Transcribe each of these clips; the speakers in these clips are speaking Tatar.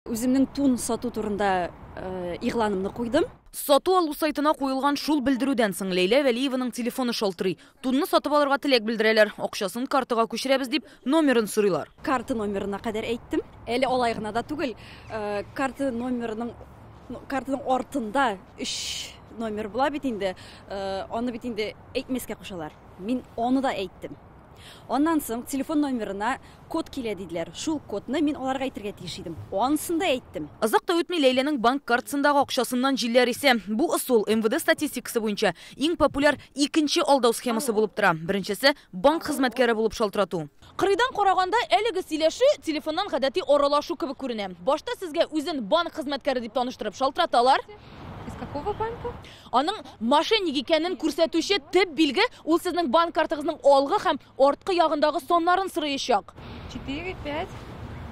Үземнең тун сату турында игъланымны куйдым. Сату-алу сайтына куелган шул белдерүдән соң Ләйлә Вәлиеваның телефоны шалтырый. Тунны сатып алырга теләк белдерәләр. Акчасын картага күчерәбез дип, номерын сорыйлар. Карта номерына кадәр әйттем. Әле алай гына да түгел, карта номерының, картаның артында 3 номер була бит инде. Аны бит инде әйтмәскә кушалар. Мин аны да әйттем. Аннан соң телефон номерына код килә диделәр. Шул кодны мин аларга әйтергә тиеш идем. Анысын да әйттем. Озак та үтми Ләйләнең банк картасындагы акчасыннан җилләр исә. Бу ысул МВД статистикасы буенча иң популяр икенче алдау схемасы булып тора. Беренчесе банк хезмәткәре булып шалтырату. Кырыйдан караганда әлеге сөйләшү телефоннан гадәти аралашу кебек күренә. Башта сезгә үзен банк хезмәткәре дип таныштырып шалтыраталар. Из какого банка? Аның мошенник икәнен күрсәтүче төп билге ул сезнең банк картагызның алгы һәм арткы ягындагы саннарын сорыячак. 4, 5.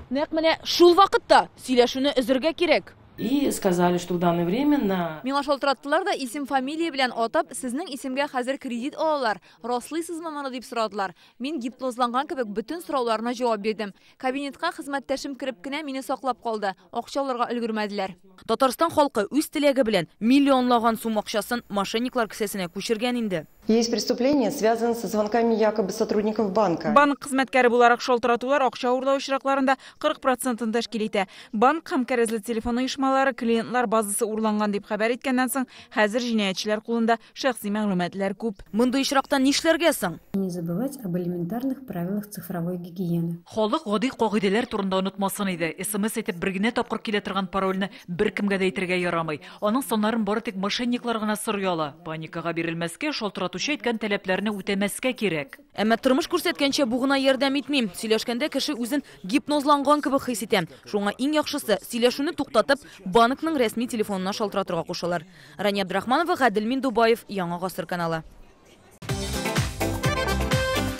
Нәкъ менә шул вакытта сөйләшүне өзергә кирәк. И сказали, что в данное время на Миңа шалтыраттылар да исем, фамилия белән атап, сезнең исемгә хәзер кредит алалар. Раслыйсызмы моны дип сорадылар. Мин гипнозланган кебек бөтен сорауларына җавап бирдем. Кабинетка хезмәттәшем кереп кенә мине саклап калды. Акча алырга өлгермәделәр. Татарстан халкы үз теләге белән миллионлаган сум акчасын мошенниклар кесәсенә күчергән инде. Есть преступления, связанные со звонками якобы сотрудников банка. Банк хезмәткәре буларак шалтыратулар акча урлау очракларында 40 процентын тәшкил итә. Банк һәм кәрәзле телефон оешмалары клиентлар базасы урланган дип хәбәр иткәннән соң, хәзер җинаятьчеләр кулында шәхси мәгълүматлар күп. Мондый очракта нишләргә соң? Не забывать об элементарных правилах цифровой гигиены. Халык гади кагыйдәләр турында онытмасын иде. СМС итеп бер генә тапкыр килә торган парольне беркемгә дә әйтергә ярамый. Аның саннарын бары тик мошенниклар гына сорый ала. Паникага бирелмәскә, шалтыратучы әйткән таләпләрне үтәмәскә кирәк. Әмма тормыш күрсәткәнчә бу гына ярдәм итми. Сөйләшкәндә кеше үзен гипнозланган кебек хис итә. Шуңа иң яхшысы сөйләшүне туктатып, банкның рәсми телефонына шалтыратырга кушалар. Рания Абдрахманова, Гадел Миндубаев, Яңа Гасыр каналы.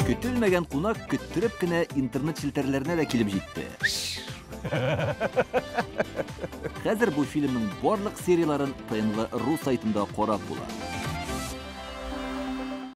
Көтелмәгән кунак көттереп кенә интернет челтәрләренә дә килеп җитте. Хәзер бу фильмның барлык серияларын ТНВ ру сайтында карап була.